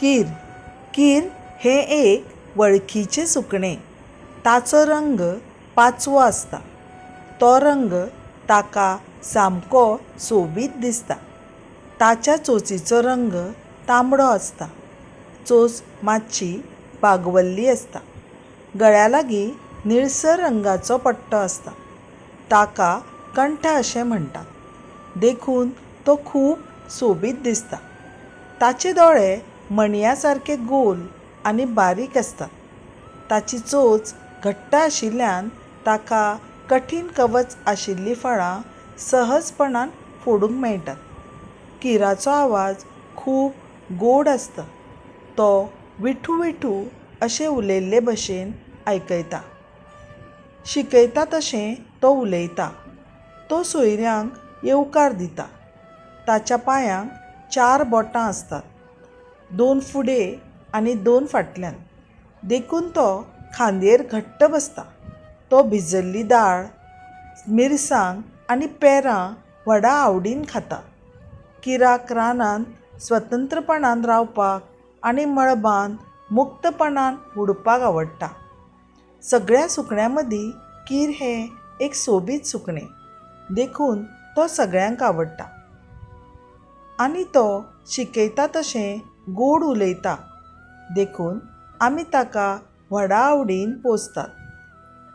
कीर. कीर हें एक वळखीचें सुकणें. ताचो रंग पांचवो आसता. तो रंग ताका सामको सोबीत दिसता. ताच्या चोंचीचो रंग तांबडो आसता. चोंच मातशी बागवल्ली आसता. गळ्या लागीं निळसर रंगाचो पट्टो आसता. ताका कंठ अशें म्हणटात. देखून तो खूब सोबीत दिसता. ताचे दोळे मणया सारके गोल आनी बारीक आसतात. ताची चोंच घट्ट आशिल्ल्यान ताका कठीण कवच आशिल्लीं फळां सहजपणान फोडूंक मेळटात. किराचो आवाज खूब गोड आसता. तो विठू विठू अशें उलयल्ले भशेन आयकयता. शिकयता तशें तो उलयता. तो सोयऱ्यांक येवकार दिता. ताच्या पांयांक चार बोटां आसतात. दोन फुडें आनी दोन फाटल्यान. देखून तो खांदयेर घट्ट बसता. तो भिजल्ली दाळ, मिरसांग आनी पेरां व्हडा आवडीन खाता. किराक रानांत स्वतंत्रपणान रावपाक आनी मळबांत मुक्तपणान उडपाक आवडटा. सगळ्या सुकण्यां मदीं कीर हें एक सोबीत सुकणें. देखून तो सगळ्यांक आवडटा. आनी तो शिकयता तशें गोड उलयता. देखून आमी ताका व्हडा आवडीन पोसतात.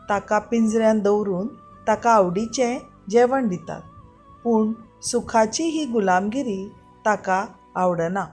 ताका पिंजऱ्यांत दवरून ताका आवडीचें जेवण दितात. पूण सुखाची ही गुलामगिरी ताका आवडना.